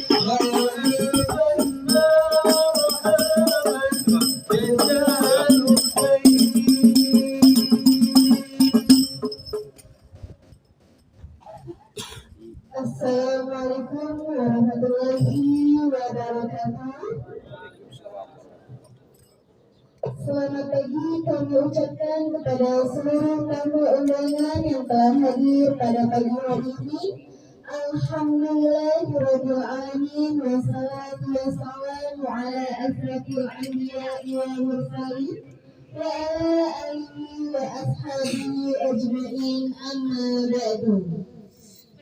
Assalamualaikum warahmatullahi wabarakatuh. Selamat pagi kami ucapkan kepada seluruh tamu undangan yang telah hadir pada pagi hari ini. Alhamdulillahirabbil alamin wassalatu wassalamu ala asyrafil anbiya'i wal mursalin wa ala alihi wa ashabihi ajma'in amma ba'du.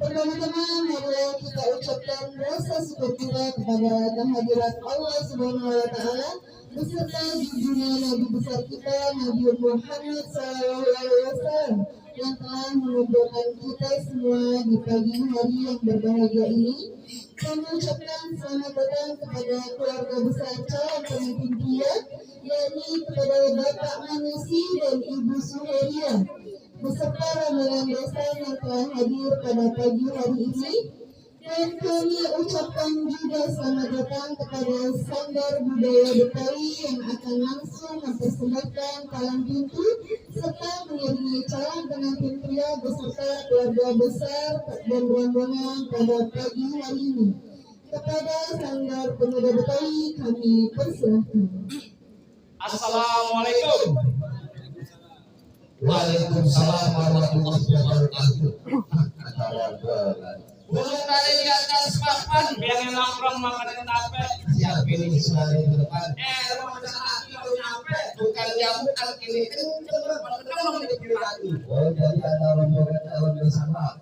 Pertama-tama marilah kita ucapkan rasa syukur kepada kehadirat Allah Subhanahu wa taala beserta junjungan Nabi besar kita Nabi Muhammad SAW yang telah mengumpulkan kita semua di pagi hari yang berbahagia ini. Kami ucapkan selamat datang kepada keluarga besar calon pemimpin pria, yakni kepada Bapak Manusi dan Ibu Suheria beserta rombongan desa yang telah hadir pada pagi hari ini. Dan kami ucapkan juga selamat datang kepada Sanggar Budaya Betawi yang akan langsung mempersembahkan palang pintu serta mengiringi calon pengantin pria beserta keluarga besar dan rombongan pada pagi hari ini. Kepada Sanggar Pemuda Betawi kami persilahkan. Assalamualaikum. Waalaikumsalam warahmatullahi wabarakatuh. Duduk tadi di atas papan, biar nongkrong makan tape. Siap ini sekali ke depan. Rumah masalah kalau nyampe, bukan jamu kan ini kenceng berpenolong di piratu. Oh jadi ada rombongan calon bersama.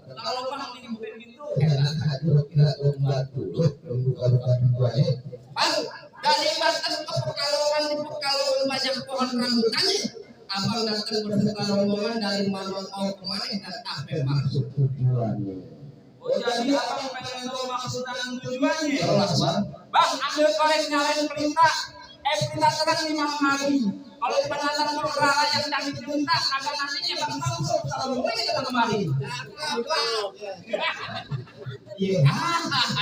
Kalau bang ini bukan gitu. Enak aja kira membantu, membuka pintu aja. Bang, dari Banten ke Pekalongan di Pekalongan banyak pohon rambutannya. Abang datang bersama rombongan dari mana mau kemana dan apa maksud Tujuannya. Oh jadi abang pengen tahu maksud dan tujuannya? Jelas bang. Bang, ambil korek nyalain pelita. Pelita terang di malam hari. Kalau penantan perkara yang tadi diminta, agak nantinya bang masuk. Kalau boleh kita kembali. Iya,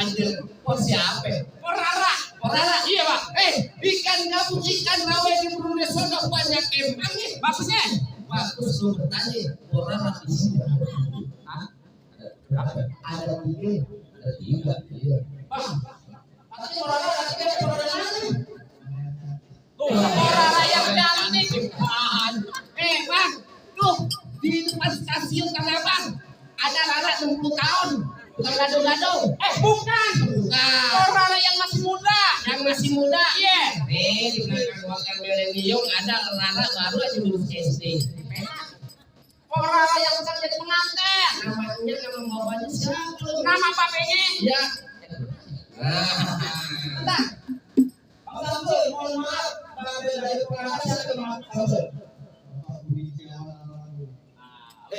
anjir. Por siapa? Por Rara. Por Rara, iya bang. Ikan gabus, ikan rawe di Brunei sono banyak emangnya. Maksudnya? Bagus lu bertanya. Por Rara di sini. Ada tiga, iya. Bang, pasti Por Rara ada tiga, Por Rara mana? Tuh, Por Rara yang cantik. Bang, tuh di depan stasiun Tanah Abang ada Rara 60 tahun. Bukan gado-gado. Bukan. Por Rara yang masih muda. Yang masih muda? Iya. Nih, di belakang hotel Millennium ada Rara baru aja lulus SD. Por Rara yang sedang jadi pengantin. Namanya nama bapaknya siapa? Nama bapaknya? Iya. Bentar. Bang Samsul, mohon maaf. Dari pengantin saya ke Bang Samsul.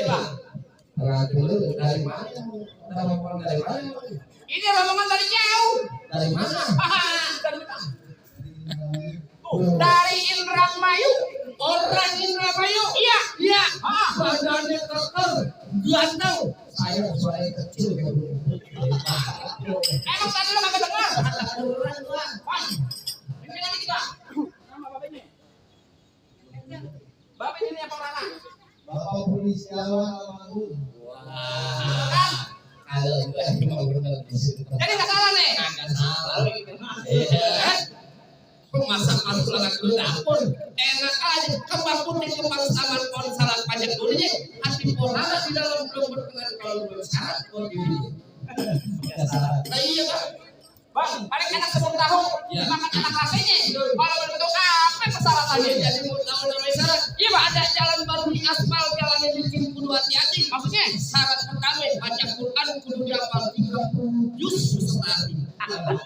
Bang. Dulu dari mana? Rombongan dari mana? Ini rombongan dari jauh. Dari mana? Dari Indramayu. Orang Indramayu? Iya. Iya. Badannya keker, ganteng. Saya suara kecil. Emang tadi lo nggak dengar? Orang tua. Ini lagi kita. Nama bapaknya. Bapak ini apa Rara? Bapak Budi Setiawan almarhum. Kan? Kalau memang benar di situ. Jadi nggak salah nih? Nggak salah. Pemasak mantul anak dulu dapur. Enak aja. Kembang putih kembang saman konsalan pajak dulunya. Hati Porara di dalam belum berkenan kalau belum syarat. Oh gini. Nah iya bang. Bang, paling enak 10 tahun. Makan enak rasanya. Kalau bentuk apa persyaratannya? Jadi mau tahu namanya syarat. Iya bang, ada jalan baru di aspal, jalannya bikin kudu hati-hati. Maksudnya syarat pertama baca Quran kudu dihafal 30 juz beserta arti. Ada bang.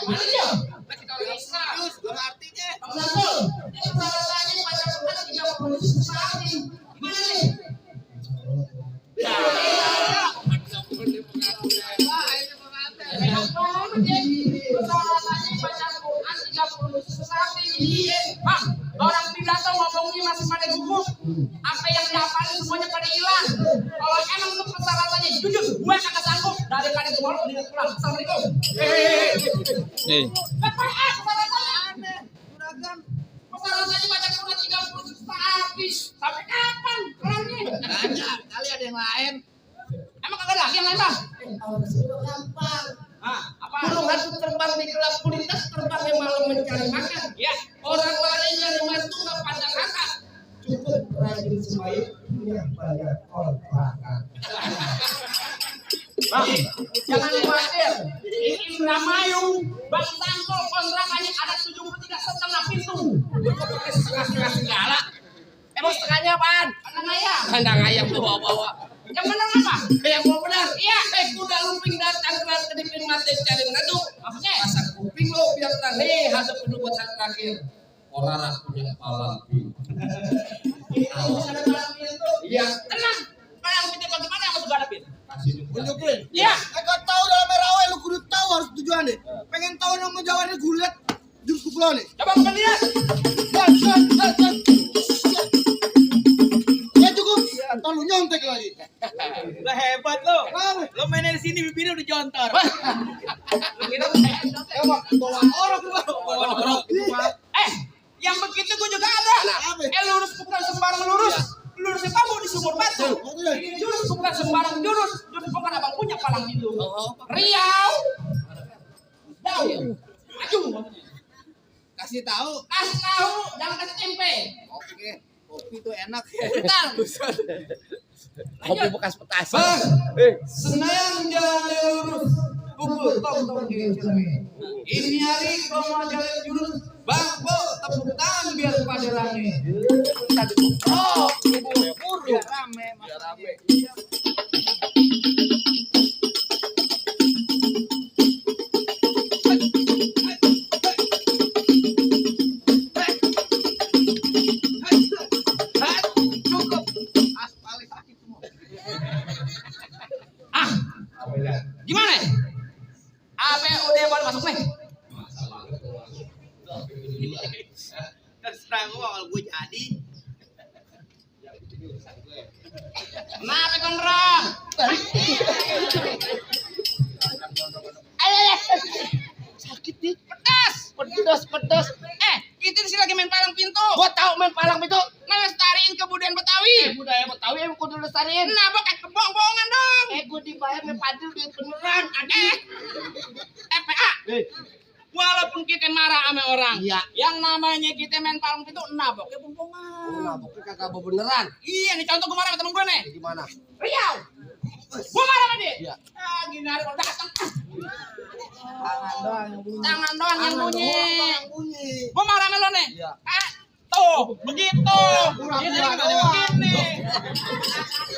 Mana dia? Kita orang Islam. Artinya? Bang Samsul, ini persyaratannya baca Quran 30 juz beserta arti. Gimana nih? Ya. Bang, orang pidato ngomongnya masih pada gugup. Apa yang dihafalin semuanya pada hilang. Kalau emang itu persyaratannya jujur, gue semua orang pulang. Assalamualaikum. Apaan? Aneh. Juragan. Pesanan tadi baca Quran 30 juta habis. Sampai kapan kelarnya? Enggak ada, kali ada yang lain. Emang kagak ada lagi yang lain, Bang? Gampang. Apa? Burung hantu terbang di gelap gulita, terbang di malam mencari makan. Ya, Orang lain yang mantu nggak pandang kakak. Cukup rajin sembahyang, punya banyak kontrakan. Bang, jangan khawatir. Ini Indramayu, Bang Tangkol kontrakannya ada 73 setengah pintu. Setengah segala. Emang setengahnya apaan? Kandang ayam. Kandang ayam bawa-bawa. Yang benar apa? Yang mau benar. Iya. Kuda lumping datang kelar kedipin mati cari mengaduk. Maksudnya? Pasang kuping lo biar tenang. Nih hadap dulu buat yang terakhir. Orang punya palang pintu. Ada palang pintu. Iya. Tenang. Palang pintu bagaimana yang mau hadapin? Kasih Tunjukin. Iya. Kau tahu dalam Merawe lu kudu tahu harus tujuannya. Pengen tahu nama jawabannya gue lihat jurus pukulan nih. Coba kau lihat. Ya cukup. Entar lu nyontek lagi. Udah hebat lo. Kenapa? Lo mainnya di sini bibirnya udah jontor. Kita Emang tolong orang lu. yang begitu gue juga ada. Apa? Lurus bukan sembarang lurus. Lurusnya kamu di sumur batu. Ini jurus bukan sembarang jurus. Jurus bukan abang punya palang pintu. Riau. Jauh. Maju. Kasih tahu. Kasih tahu, jangan kasih tempe. Oke. Kopi tuh enak. Bentar. kopi bekas petasan. Bang, Senayan jalan lurus. Pukul tong kiri. Ini hari kau mau jalan jurus. Bang, Bo, tepuk tangan biar pada rame. Oh, biar rame. Biar rame. Cukup. Aspalnya sakit semua. Gimana? Apa udah boleh masuk nih? Terserah gue kalau gue jadi. Kenapa gondrong? Ayo, Sakit nih. pedas. Itu sih lagi main palang pintu. Gua tahu main palang itu. Ngelestariin kebudayaan Betawi. Budaya Betawi yang kudu lestariin. Nah, bukan kebohongan dong. Gua dibayar main padil duit beneran. PA. Walaupun kita marah sama orang, Iya. yang namanya kita main palang pintu, naboknya bohongan. Naboknya kagak beneran. Iya, nih contoh gue marah sama temen gue nih. Gimana? Riau. Gue marah sama dia. Iya. Gini hari kalau datang. Tangan doang yang bunyi. Tangan doang yang bunyi. Yang bunyi. Gue marah sama lo nih. Iya. Tuh, begitu. Pura-pura Ini doang. begini.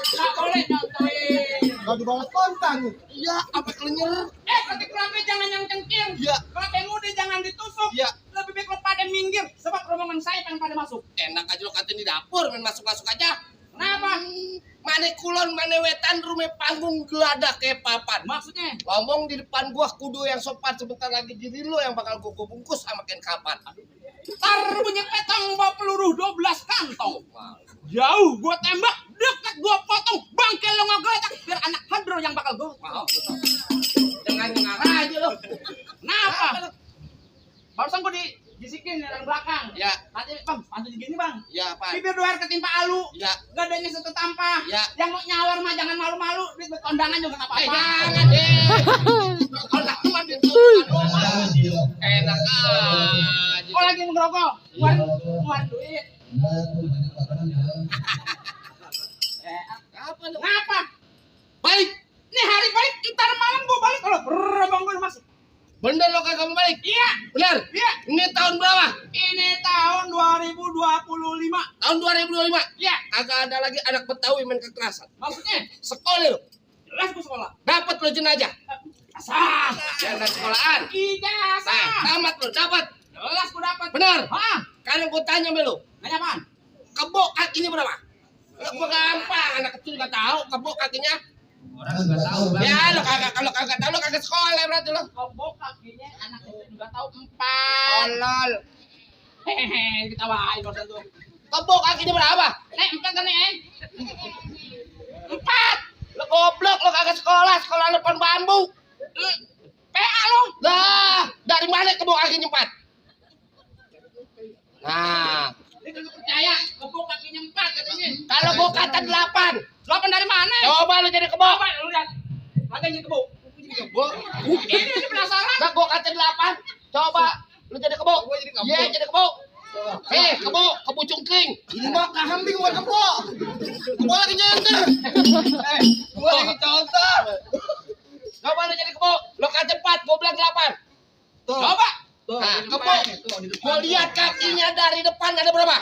Nggak boleh nyontoin. Gak dibalas kontan nih. Iya, apa kelenyer? Ketik rapi jangan yang cengking. Iya. Kalau yang udah jangan ditusuk. Iya. Lebih baik lo pada minggir. Sebab rombongan saya pengen pada masuk. Enak aja lo katain di dapur, main masuk-masuk aja. Kenapa? Mane kulon, mane wetan, rume panggung geladak kayak papan. Maksudnya? Ngomong di depan gua kudu yang sopan, sebentar lagi diri lo yang bakal gua bungkus sama kain kapan. Tar punya petang bawa peluru 12 kantong. Jauh gua tembak, dekat gua potong, bangkel lo ngegeletak biar anak hadro yang bakal gua. Jangan ngarah aja lo. Kenapa? Barusan gua disikin dari belakang. Ya, Nanti bang, bantu gini bang. ya apa? Bibir doer ketimpa alu. Ya, Gadanya satu tampah. Ya. Yang mau nyawar mah jangan malu-malu. Duit kondangan juga nggak apa-apa. jangan deh. Kalau tak cuma itu, enak aja. Kau lagi ngerokok? Keluar duit. Apa lo? Ngapa? Baik, Nih hari balik, ntar malam gua balik kalau abang gua masuk. bener lo kagak mau balik? Iya, Bener. iya. Ini tahun berapa? Ini tahun 2025. Tahun 2025. Iya, Kagak ada lagi anak Betawi main kekerasan. maksudnya Sekolah lo. jelas gua sekolah. Dapat lo jenajah. Asal. Jangan sekolahan. Nah, Ijazah. tamat lo, dapat. Jelas gua dapat. Benar. Hah? Karena gua tanya sama lo, Nanya apaan? kebok kakinya berapa? Gua gampang, anak kecil nggak tahu kebok kakinya. Orang nggak tahu bang. Ya lo kagak, kalau kagak tahu lo kagak sekolah berarti lo. Kobok kakinya anak itu juga tahu 4. Tolol. Hehehe, ditawain barusan tuh. Kebok kakinya berapa? 4 kan nih? 4. Lo goblok, lo kagak sekolah, sekolah lo pohon bambu. PA lo. Lah, dari mana kebo kaki nyempat? Nah, Dia kagak percaya, kebo kaki nyempat katanya. kalau gua kata 8. 8 dari mana? Coba lu jadi kebo. Coba lu lihat. Kagak jadi kebo. Kebo. Ini penasaran. Nah, gua kata 8. Coba lu jadi kebo. Iya, jadi kebo. Kebo cungkring. Ini mah kambing buat kebo. Kebo lagi nyenter. Gua lagi contoh. Coba lu jadi kebo. Lu kata 4, gua bilang 8. Tuh. Coba. Tuh, Nah, di kebo. depan nih, tuh, di depan. Gua lihat kakinya dari depan ada berapa?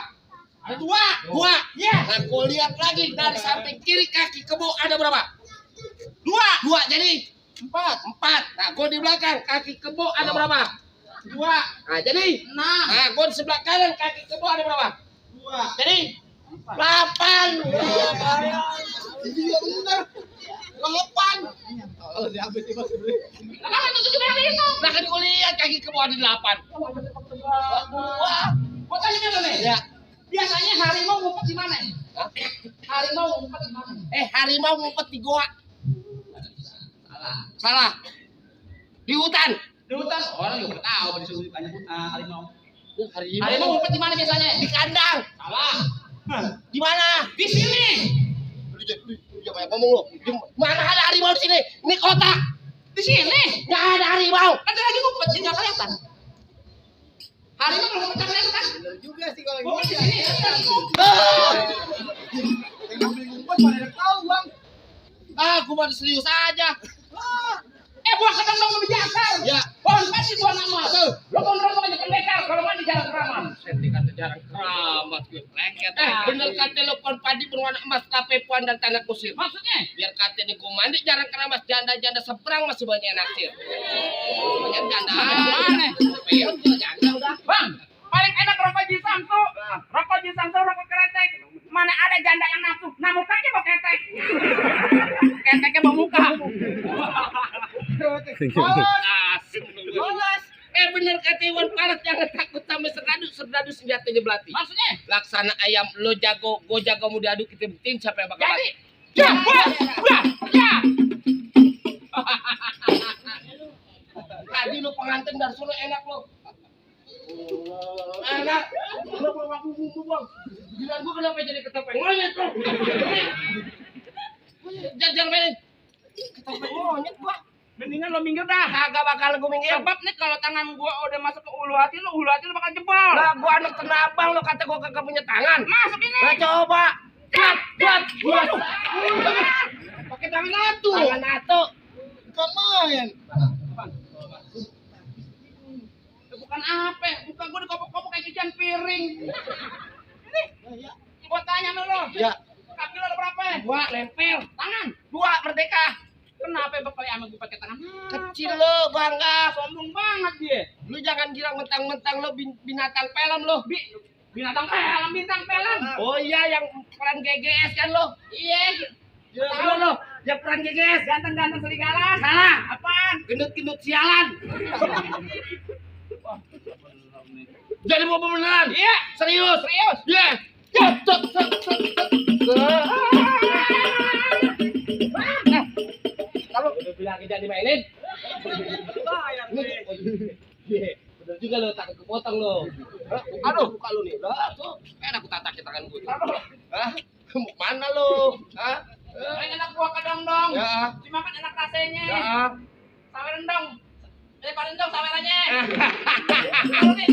Ada 2. 2. Iya. Nah, gua lihat lagi dari samping kiri kaki kebo ada berapa? 2 jadi 4. Nah, gua di belakang kaki kebo ada berapa? 2. Nah, jadi 6. nah, gua di sebelah kanan kaki kebo ada berapa? 2. Jadi 8. Iya bener. 8. Kenapa tuh juga itu? Nah, kan gua lihat kaki kebo ada 8. Wah, Gua tanya dulu nih. ya. Biasanya harimau ngumpet di mana? Hah? Harimau ngumpet di mana? Harimau ngumpet di goa. Salah. Di hutan. Di hutan. Orang juga tahu disuruh banyak harimau. Harimau Harimau ngumpet di mana biasanya? di kandang. Salah. Di mana? Di sini. Jangan banyak ngomong lu. Di mana ada harimau di sini? Ini kota. Di sini. Nggak ada harimau. Ada lagi ngumpet, jadi nggak kelihatan. Harimau kalau ngumpet nggak kelihatan. Bener juga sih kalau Ngumpet gitu. di sini. Yang kambing ngumpet pada tahu, Bang. Aku mau serius aja. Buah kedong-dong lebih jasar. Ya. Pohon pasti buah nama. Lo gondrong aja pendekar kalau mandi jarang keramat. Senti kata jarang keramat gue. Lengket. Ah. Bener kata lo pohon padi berwarna emas, kape puan dan tanah kusir. Maksudnya? Biar kata nih gue mandi jarang keramas, janda-janda seberang masih banyak yang naksir. Banyak janda. Aneh. Peon juga janda udah. Bang, paling enak rokok Jisamsu. Rokok Jisamsu, rokok kretek. Mana ada janda yang nafsu? Nah mukanya mau ketek. Keteknya mau muka. Asik. Bener kata Iwan Fals, jangan takut sama serdadu senjatanya belati. Maksudnya? Laksana ayam, lo jago, gue jago mau diadu, kita buktiin siapa yang bakal Jadi, mati. ya, ya. Tadi lo pengantin dari solo enak lo. Enak. Lo bawa aku bumbu bang. Gila gue kenapa jadi ketopeng monyet lo? Jangan mainin. Ketopeng monyet gua. Mendingan lo minggir dah. Kagak bakal gue minggir. Sebab nih kalau tangan gua udah masuk ke ulu hati lo bakal jebol. Lah gua anak tenabang lo kata gua kagak punya tangan. Masuk ini. Nah coba. Gat. Pakai tangan atu. Tangan atu. Bukan main. Bukan apa, bukan gua dikopok-kopok kayak cucian piring. Ini, gua tanya lo. Ya. Kaki lo ada berapa? Gua lempel. Tangan. 2 merdeka. Kenapa bapak sama gua pakai tangan? Kecil lo bangga. Sombong banget dia. Lu jangan girang mentang-mentang lo binatang film lo. Binatang film, bintang film. Oh iya yang peran GGS kan lo. Iya. Tahu lo, yang peran GGS. Ganteng-ganteng serigala. Salah. Apaan? Gendut-gendut sialan. Jadi mau beneran? Iya. Serius? Serius. Iya. Kalau udah bilang jangan dimainin. Iya. Bener juga lo, takut kepotong lo. Aduh, buka lo nih. Lah, tuh. Enak aku tatakin tangan gue. Hah? Mau mana lo? Hah? Enak buah kedong-dong. Ya. Dimakan enak rasanya. Ya. Sawer rendong. Pak rendong sawerannya. Kalau nih,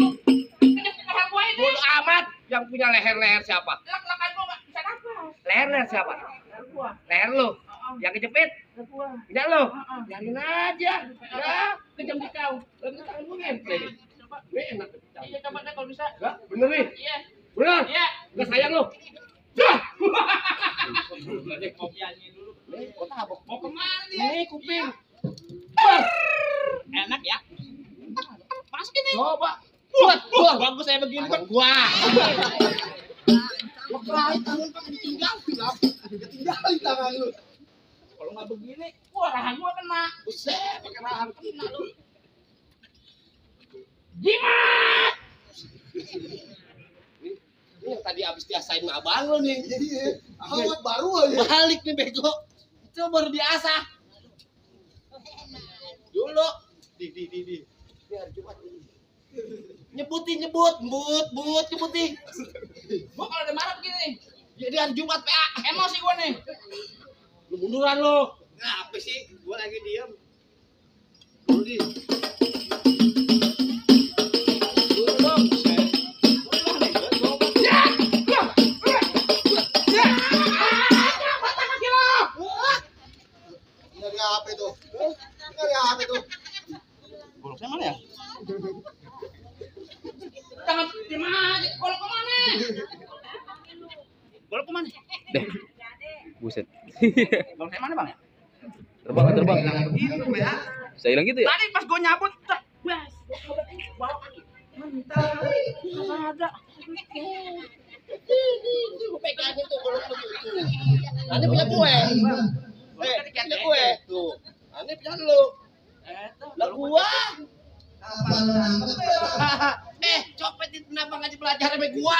kenyang kepala gua ini. Bodo amat. Yang punya leher-leher siapa? Lak-lakan gua nggak bisa nafas. Leher siapa? Leher gua. Leher lo. Yang kejepit? Leher gua. Tidak lo. Heeh. Biarin aja. Ya, kejam di kau. Lalu tangan gue nempel. Coba. Ini enak. Iya, coba deh kalau bisa. Enggak, bener nih. Iya. Bener. Iya. Enggak sayang lo. Dah. Kopiannya dulu. Nih, kok tabok. Mau kemana dia? Ini kuping. Enak ya. Masukin nih. Coba. Buat. Bagus saya begini. Tangan gua. Wah, tangan pakai ditinggal. Ketinggalin tangan lu. Kalau nggak begini, wah rahang gua kena. Buset, pakai rahang kena lu. Jimat. Ini yang tadi abis diasain sama abang lo nih. Iya. Awat baru aja. Balik nih bego. Itu baru diasah. Yo, di. Biar Jumat ini. Nyebutin, nyebutin. Gua kalau udah marah begini, Jadi hari Jumat PA. emosi gua nih. Lu munduran lu. Ngapa sih? Gua lagi diam. Dulu di. Dulu dong. Nyari apa itu? Nyari apa itu? Goloknya mana ya? Jangan di mana aja. Golok kemana? Golok kemana? Buset. Goloknya mana bang? Terbang. Itu ya. Saya bilang gitu ya? Tadi pas gua nyabut, wes. Bawa kaki. Mantap. Nggak ada. Gua pegangin tuh golok lu tuh. Ini punya gue. Punya gue. Tuh. Ini punya lu. Lah gua. Copet itu kenapa ngaji pelajar sama gua?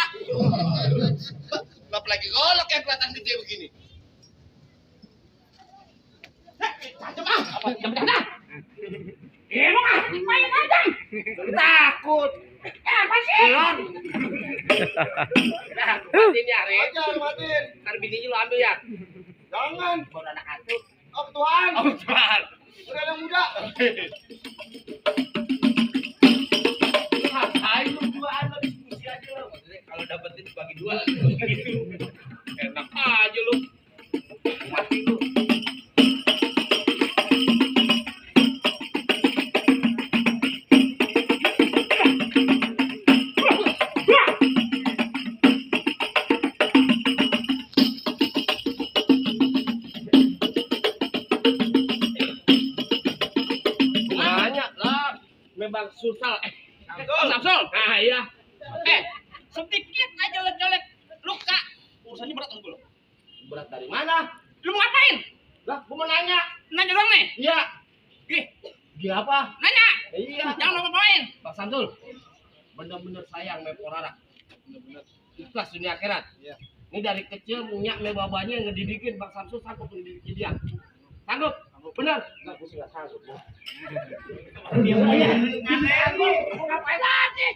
Apalagi golok yang kelihatan gede begini. Tajam ah. Jam dah. Emang ah, main aja. Takut. Apa sih? Belon. Nah, matiin ya, Re. Jangan matiin. Ntar bininya lu ambil ya. Jangan. Baru anak atu. Oh, Tuhan. Oh, Tuhan. Udah ada muda. Ngapain lu duaan lu diskusi aja lu. Kalau dapetin bagi dua gitu. Enak aja lu. Mati lu. Banyak lah. Memang susah. Samsul. Nah, iya. Sedikit aja jelek luka. Urusannya berat lu. Berat dari mana? Lu mau ngapain? Lah, gua mau nanya. Nanya doang nih. Iya. Gih, Dia apa? nanya. Iya. Jangan ngapain. Bang Samsul. Bener-bener sayang sama Porara. Bener-bener ikhlas dunia akhirat. Iya. Ini dari kecil minyak me babanya yang ngedidikin Bang Samsul sanggup ngedidikin dia. Sanggup? Bener? Enggak, gua sih enggak sanggup. Dia aja. Mau ngapain lagi?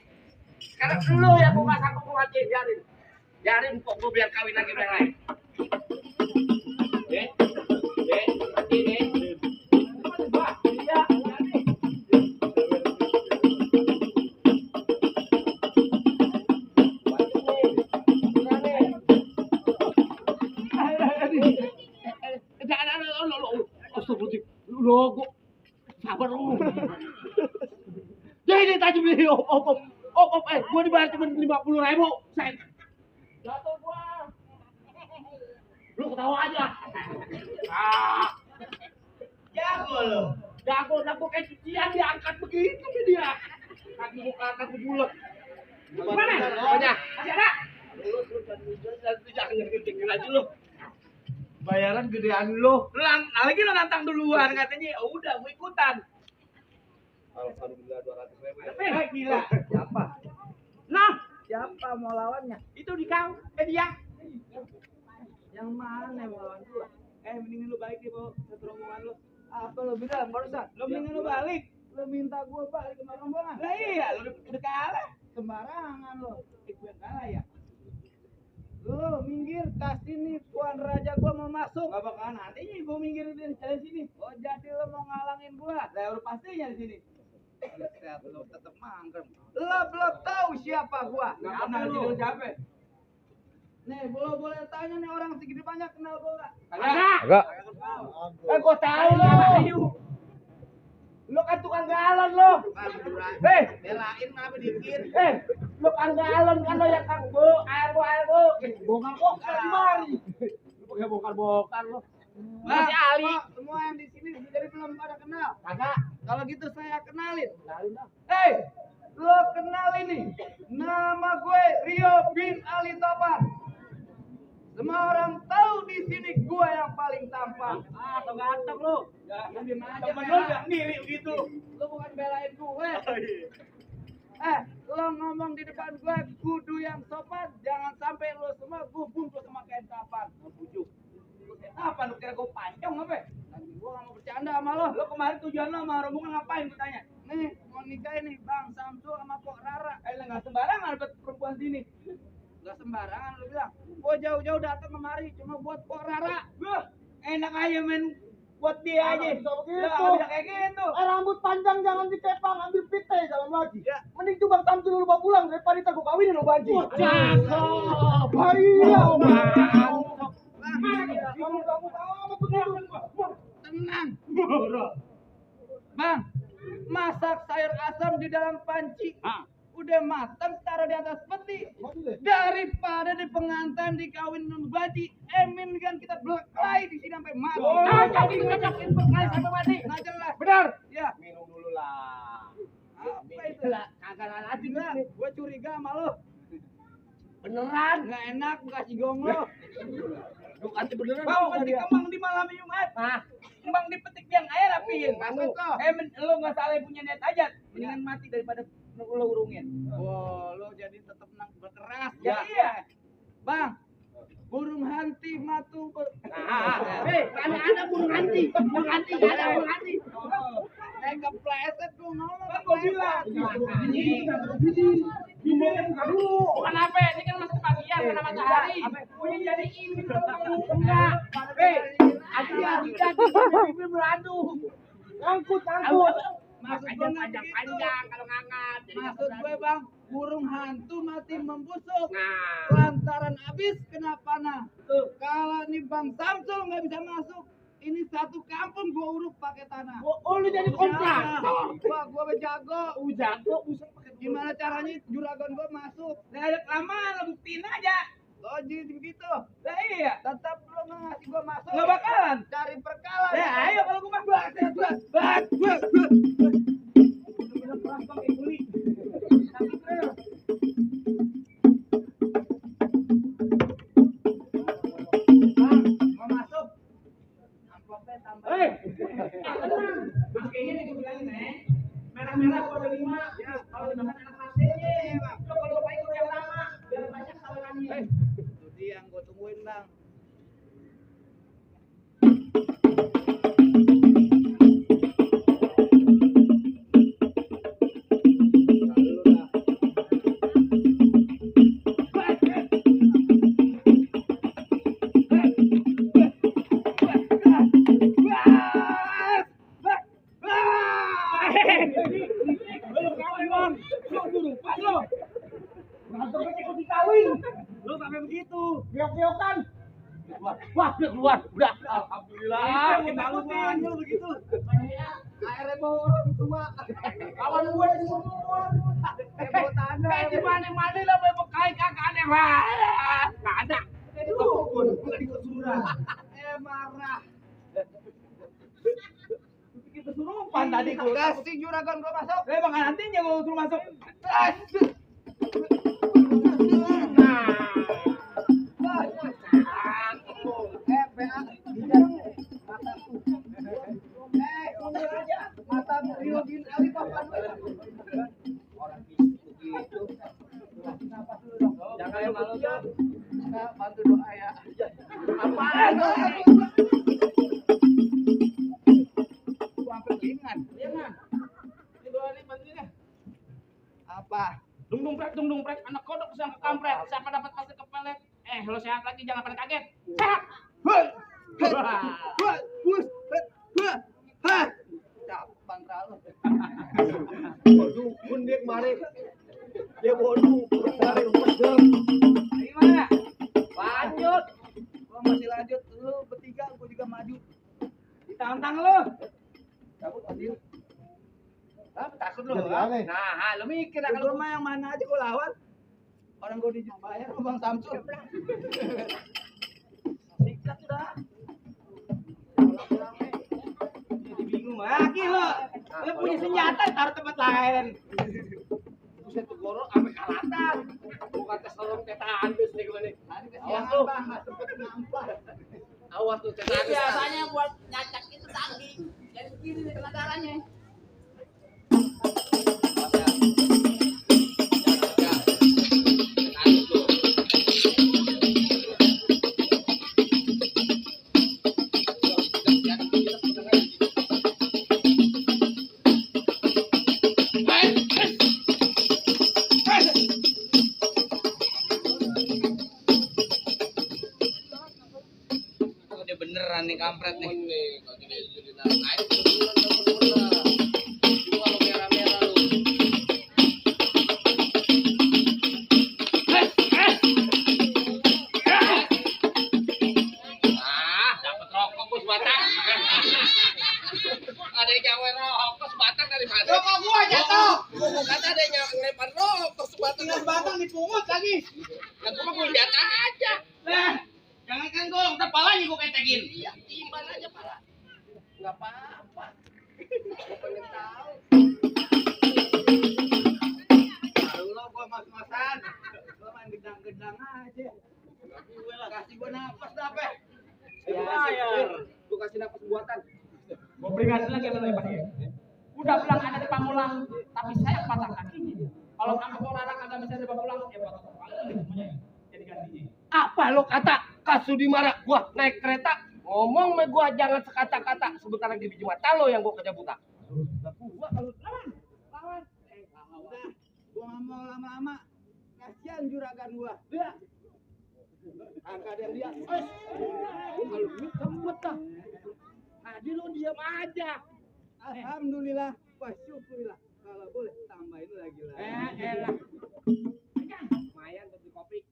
Sekarang lu yang gua enggak sanggup gua biarin. Biarin kok gua biar kawin lagi sama yang lain. Ini. Iya. Sabar lu. Jadi tadi beli op, gua dibayar cuma 50.000. Saya jatuh gua. Lu ketawa aja. Jago lo. Jago kayak cucian diangkat begitu dia. Kaki muka kaki bulat. Gimana? Banyak. Masih ada? Lu jangan ngerti-ngerti aja lu. Bayaran gedean lu. Lagi lo nantang duluan katanya. Ya udah, gue ikutan. Alhamdulillah 200.000 ya. Gila. Siapa? Nah, siapa mau lawannya? Itu di kau, dia. Yang mana yang lawan gua? Mendingan lu balik deh, Bo. Satu rombongan lu. Apa lu bilang barusan? Lu mendingan lu balik. Lu minta gua balik ke rombongan. Lah iya, lu udah kalah. Sembarangan lu. Gue kalah ya. Lu minggir, kasih nih Tuan Raja gua mau masuk. Gak bakal nantinya gua minggir dari sini. Oh, jadi lu mau ngalangin gua? Lah udah pastinya di sini. Lu tetep mangkem. Lu belum tahu siapa gua. Gak pernah lu capek. Nih, boleh tanya nih orang segini banyak kenal gua enggak? Agak. Gua tahu lu. Lu kan tukang galon lu. Hei, belain apa dikit. Lu kan galon kan lo yang kang air bu. Bongkar mari. Lu pakai bongkar lu. Masih Ali. Semua yang di sini jadi belum pada kenal. Kagak. Kalau gitu saya kenalin. Hei, lu kenal ini. Nama gue Rio bin Ali Topan. Semua orang tahu di sini gue yang paling tampan. So ganteng lu. Ya, lu diem aja. Temen lu udah mirip gitu. Lu bukan belain gue. Lo ngomong di depan gue kudu yang sopan. Jangan sampai lu semua gue bungkus sama kain kapan. Bujuk. Apa lu kira gue panjang apa? Gue gak mau bercanda sama lo. Lo kemarin tujuan lo sama rombongan ngapain gue tanya? Nih, mau nikah nih Bang Samsul sama Pok Rara. Nggak sembarangan dapet perempuan sini. Nggak sembarangan lu bilang. Gua jauh-jauh datang kemari cuma buat Pok Rara. Enak aja main buat dia aja. Bisa begitu. Nggak bisa kayak gitu. Rambut panjang jangan dikepang, ambil pite jalan lagi. Ya. Mending tuh Bang Samsul dulu bawa pulang daripada kita gua kawinin lo Baji. Cakep. Iya, Mantap. Kamu tahu apa begitu? Tenang. Bang, masak sayur asam di dalam panci. Udah matang, taruh di atas peti. Daripada di pengantin dikawin baji, emin kan kita berkelahi di sini sampai mati. Ngajakin berkelahi sampai mati. Nggak jelas. Benar. Ya. Minum dulu lah. Apa itu lah? Kagak lagi lah. Gua curiga sama lo. Beneran? Nggak enak, kasih gong lo. Lu kasih beneran. Bang, petik kembang di malam Jumat. Kembang dipetik biang air apiin. Maksud lo? Lo nggak salah punya niat aja. Mendingan mati daripada lo urungin. Wow, lo jadi tetap berkeras. Ya iya. Bang, burung hanti matu. Ada burung hanti. Burung hanti, ada burung hanti. Kepleset tuh ngomong. Bang, gua bilang. Bukan apa, ini kan masih pagian, kena matahari. Punya jadi ini enggak. Bibir beradu. Angkut. Maksud gue panjang kalau ngangkat. Maksud gue bang, burung hantu mati membusuk. Lantaran habis kena panah. Kalau nih Bang Samsul nggak bisa masuk, ini satu kampung gua uruk pakai tanah. Oh lu jadi kontraktor? Wah gua jago. Jago buset pakai. Gimana caranya juragan gua masuk? Nggak ada kelamaan, lo buktiin aja. Oh jadi begitu. Lah iya, tetap lo nggak ngasih gua masuk. Nggak bakalan. Cari perkara. Ya ayo kalau gua mah bener-bener perang pakai guli. Tapi bener. Bang, mau masuk? Amplopnya tambah. Kayaknya nih gue bilangin merah-merah gua ada 5. Ya, kalau dimakan enak rasanya, Bang. Kalau lupa ikut yang lama, biar banyak salurannya. Itu dia yang gua tungguin, Bang. Wah, keluar. Udah. Alhamdulillah. Kita lu begitu. Airnya bawa orang tua. Kawan gue di semua. Kayak di mana-mana lah bekai kagak ada. Enggak ada. Dukun, bukan kesurupan. Marah. Bikin kesurupan tadi gua. Kasih juragan gua masuk. Bang nantinya gua suruh masuk. Jangan malu dong. Bantu doa ya. Apaan? Sampai ingat. Iya, Man. Ini doa nih bantunya. Apa? Dung prek, anak kodok sang kampret. Siapa dapat masuk ke pelet? Lo sehat lagi, jangan pada kaget. Sehat. Capan terlalu. Dukun dia kemarin. Dia bodoh. Gimana? Lanjut. Gua masih lanjut. Lu bertiga, gua juga maju. Ditantang lu. Cabut adil. Takut lu. Nah, lu mikir kalau mah yang mana aja gua lawan. Orang gua dibayar sama Bang Samsul. Sikat sudah. Jadi bingung lagi lo. Lu punya senjata taruh tempat lain. Buset tuh goro sampai kalatan. Bukan keselong tetanus nih gue nih. Awas tuh. Awas tuh tetanus. Biasanya buat nyacak itu daging. Jadi begini nih kena darahnya. kampret nih. Nih, kalau jadi naik bener-bener. Itu kalau merah-merah lu. Dapat rokok bos batang. Ada yang nyawer rokok sebatang dari mana? Rokok gua jatuh. Gua kata ada yang ngelempar rokok sebatang. Tinggal batang dipungut lagi. Kan gua gua lihat aja. Lah, jangan kan gua ntar palanya gua ketekin. Iya, timbal aja pala. Enggak apa-apa. Gua pengen tahu. Lo gua mas-masan. Lo main gedang-gedang aja. Gue lah kasih gua napas dah, Pe. Ya, Bayar. gua kasih napas buatan. Gua peringatan lagi sama Pak. Udah bilang ada di Pamulang, tapi saya patah kakinya. Kalau kamu orang kagak bisa di Pamulang, ya patah kepala semuanya. Jadi gantinya. Apa lo kata Kasudi marah gua naik kereta ngomong sama gua jangan sekata-kata sebentar lagi biji mata lo yang gua kerja buta. Gua kalau lawan. Udah, gua nggak mau lama-lama. Kasihan juragan gua. Dia. Angka dia. Kalau ini sempet dah. Tadi lo diam aja. Alhamdulillah, wah syukurillah. Kalau boleh tambahin lagi lah. Elah. Lumayan beli kopi.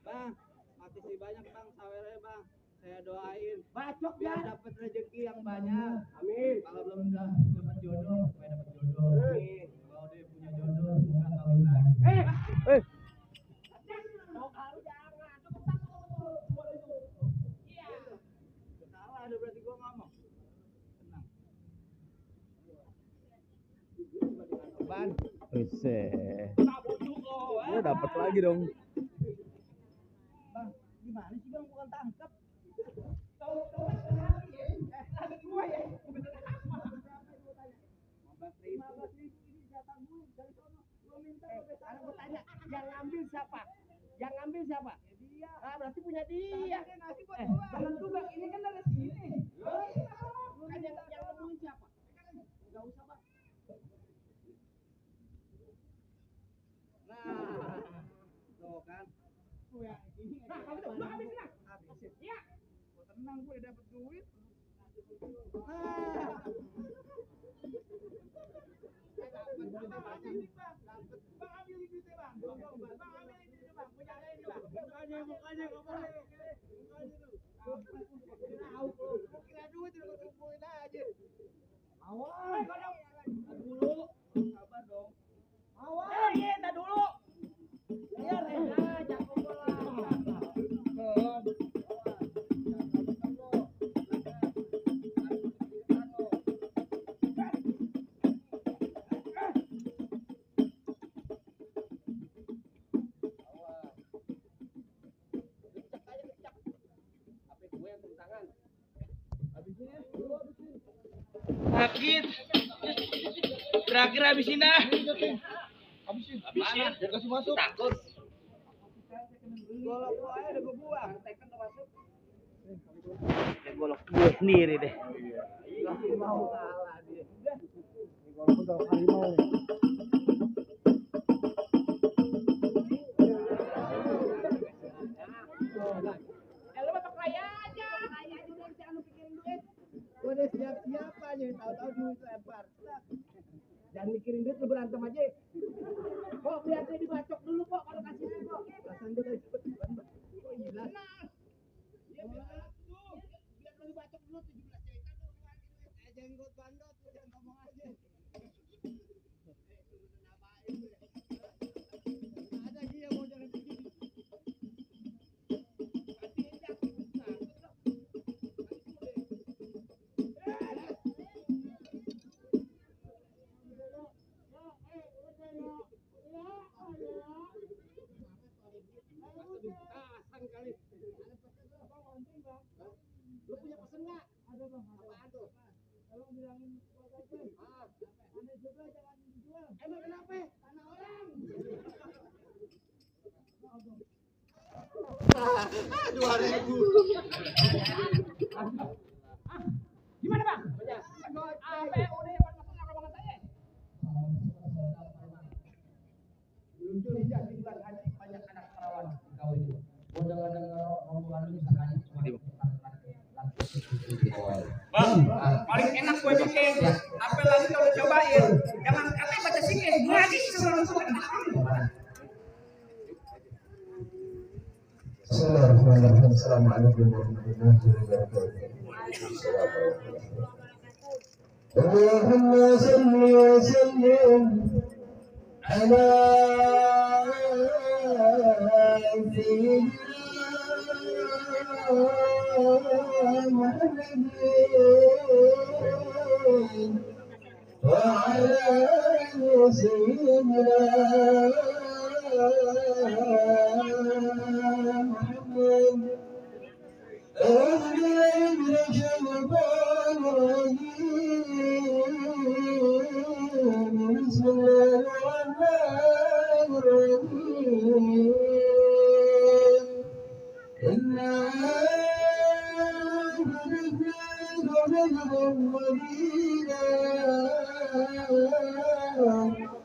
Bang, makasih banyak Bang sawernya Bang. Saya doain Bacok biar ya. dapat rezeki yang banyak. Amin. Kalau belum dapat jodoh, supaya dapat jodoh. Amin. Kalau dia punya jodoh, semoga kawin lagi. Salah ada berarti gua ngomong. Tenang. Ban. Buset. Gua dapat lagi dong. Bang, gimana sih Bang bukan tangkap? Yang ngambil siapa? Yang ngambil siapa? Dia. Ah, berarti punya dia. Jangan juga, ini kan dari sini. Kan yang nemuin siapa? Enggak usah, Bang. Nah, tuh kan. Nah, kalau itu gua habisin lah. Habisin. Iya. Gua tenang gua udah dapat duit. Nah. Sakit. Terakhir habisin dah. Habisin. Biar kasih masuk. Takut. Golok gua aja udah gua buang. Tekan tuh masuk. Ya golok gue sendiri deh. Nggak mau kalah dia. Lu mah kaya aja. Kaya aja udah jangan pikirin duit. Gua udah siap-siap aja, tahu-tahu duit lempar. Jangan mikirin duit lu berantem aja. Kok biar dia dibacok dulu kok kalau kasih duit kok. Perasaan gua tadi cepet banget. Kok hilang? Iya biar lu dibacok dulu 17 jahitan lu kemarin duit. Jenggot bandot, lu jangan ngomong aja. Ada dia mau jangan begini. Lu punya pesen nggak? Ada bang. Apaan tuh? Kalau bilangin ada juga jangan dijual. Emang kenapa? Tanah orang. Gimana bang? Apa udah yang masuk rombongan saya? Muncul di bulan haji banyak anak perawan kawin. Gua dengar rombongan lu misalkan cuma Bismillahirrahmanirrahim. Assalamualaikum warahmatullahi wabarakatuh. Allahumma salli wa sallim ala Muhammadin wa ala sayyidina Muhammad. أعوذ بالله من الشيطان الرجيم. بسم الله الرحمن الرحيم. إنا فتحنا مبينا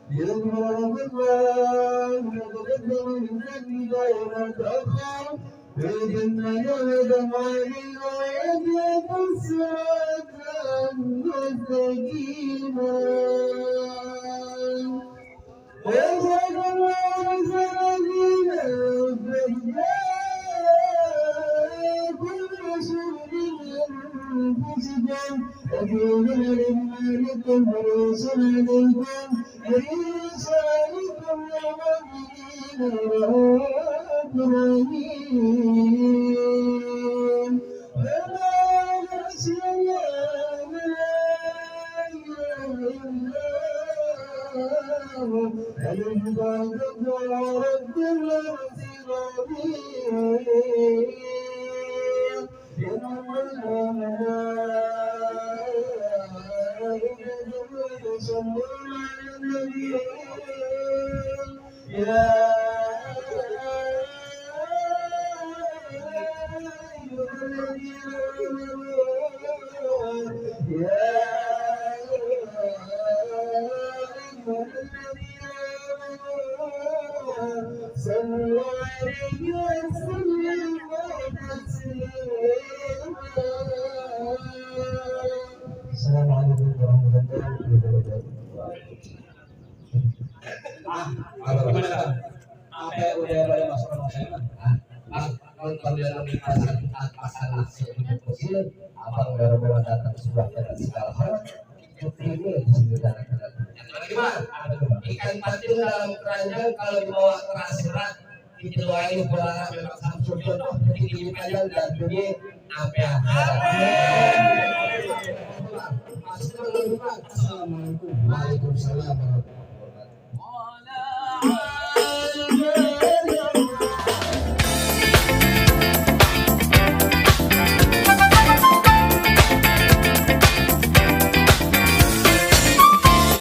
ليغفر الله ما تقدم من ذنبك وما تأخر ويتم نعمة عليك ويهديك صراطا مستقيما ويجعل الله الذين كل رسول أنفسكم أتوبون لما لكم ورسل عليكم حريص عليكم يا رؤوف رحيم وما أرسلنا من إله إلا ألف بعدك رب الأرض رحيم إن الملائكة يصلون على النبي يا صلوا عليه وسلموا تسليما. السلام عليكم ورحمة الله وبركاته. Gimana? Apa udah pada masalah-masalah? Kalau kalian lebih pasal nasi untuk kecil, abang baru bawa datang sebuah dan segala hal. Ini sudah gimana? Ikan patin dalam keranjang kalau dibawa keras berat didoain bola memang Samsul jodoh ditiupkan dan bunyi apa? Assalamualaikum. Waalaikumsalam.